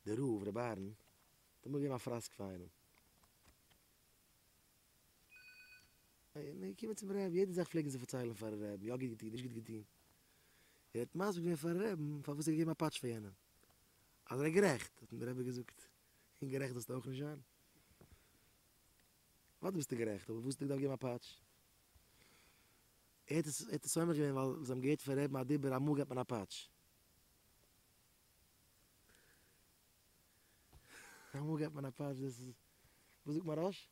דער רב, רבי אהרן, האט אמאל געגעבן א פראסק פאר איינעם. און ער איז געקומען צום רבי'ן, יעדע זאך פלעגן זיי פארציילן פארן רבי'ן, יא גוט געטון, נישט גוט געטון. ער האט מסביר געווען פארן רבי'ן פארוואס ער האט געגעבן א פאטש פאר יענעם, אז ער איז גערעכט, האט אים דער רבי געזאגט, און גערעכט זאלסטו אויך נישט זיין. אוודאי ביסטו גערעכט, אבער וואס האסטו געדארפט געבן א פאטש? ער האט עס ער האט עס סומך געווען ווייל זיי האבן געהערט פון רבי'ן א דיבור אמאל געבט מען א פאטש. אמאל געבט מען א פאטש דאס איז וואס זאגט מוהרא"ש?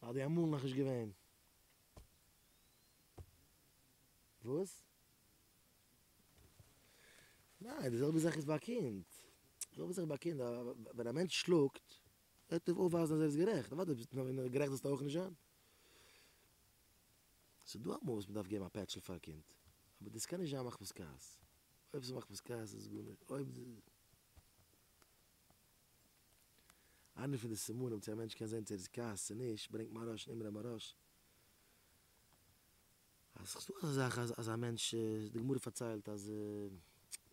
ווייל די אמאל נאכנישט געווען. וואס? ניין, די זעלבע זאך איז ביי א קינד. די זעלבע זאך איז ביי א קינד, ווען א מענטש שלאגט, וועט ער אויפווייזן אז ער איז גערעכט, אוודאי ביסטו גערעכט זאלסטו אויך נישט זיין. ס'איז דא אמאל וואס מ'דארף געבן א פעטשל פאר א קינד, אבער דאס קען נישט זיין מחמת כעס. אויב ס'איז מחמת כעס איז עס גארנישט, אויב. איינער פון די סימנים צו א מענטש קען זען צו ער איז כעס צו נישט, ברענגט מוהרא"ש אין אמרי מוהרא"ש, אז ס'איז דא אזא זאך אז א מענטש, די גמרא פארציילט אז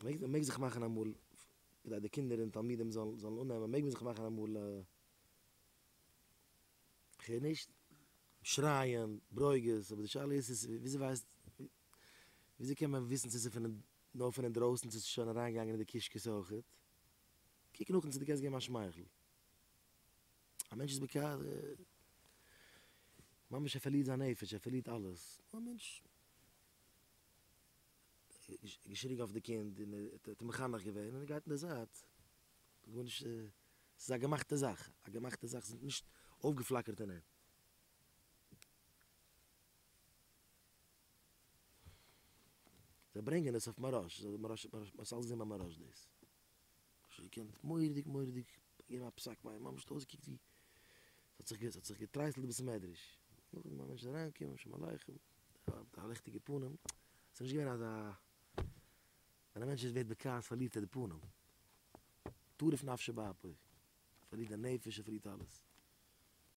מ'מעג זיך מאכן אמאל, כדי די קינדער און תלמידים זאלן זאלן אננעמען, מעג מען זיך מאכן אמאל, כ'הער נישט, שרייען, ברוגז, אבער די שאלה איז וויאזוי ווייסט, וויאזוי קען מען וויסן צו ס'איז פון נאר פון אינדרויסן צו ס'איז שוין אריינגעגאנגען אין די קישקעס אויכעט? קוק נאכדעם צו דו קענסט געבן א שמייכל. א מענטש איז בכעס, ממש ער פארלירט זיין נפש, ער פארלירט אלעס. א מענטש געשריגן אויף די קינד און ער האט אים מחנך געווען און ער גייט אין די זייט. גארנישט, ס'איז א געמאכטע זאך, א געמאכטע זאך, ס'איז נישט אויפגעפלאקערט אין אים. זיי ברענגען עס אויף מוהרא"ש, מוהרא"ש, מ'האט עס אלס געזען ביי מוהרא"ש דאס. שוין געקענט מורא'דיג מורא'דיג געבן א פסק ביי אים, ממש האט אויסגעקוקט ווי ס'האט זיך ס'האט זיך געטרייסלט די בית המדרש. נאכדעם א מענטש איז אריינגעקומען שלום עליכם, האט א ליכטיגע פנים, ס'איז נישט געווען אזא, ווען א מענטש איז ווערט בכעס פארלירט ער די פנים, טרף נפשו באפו, פארלירט די נפש ער פארלירט אלעס.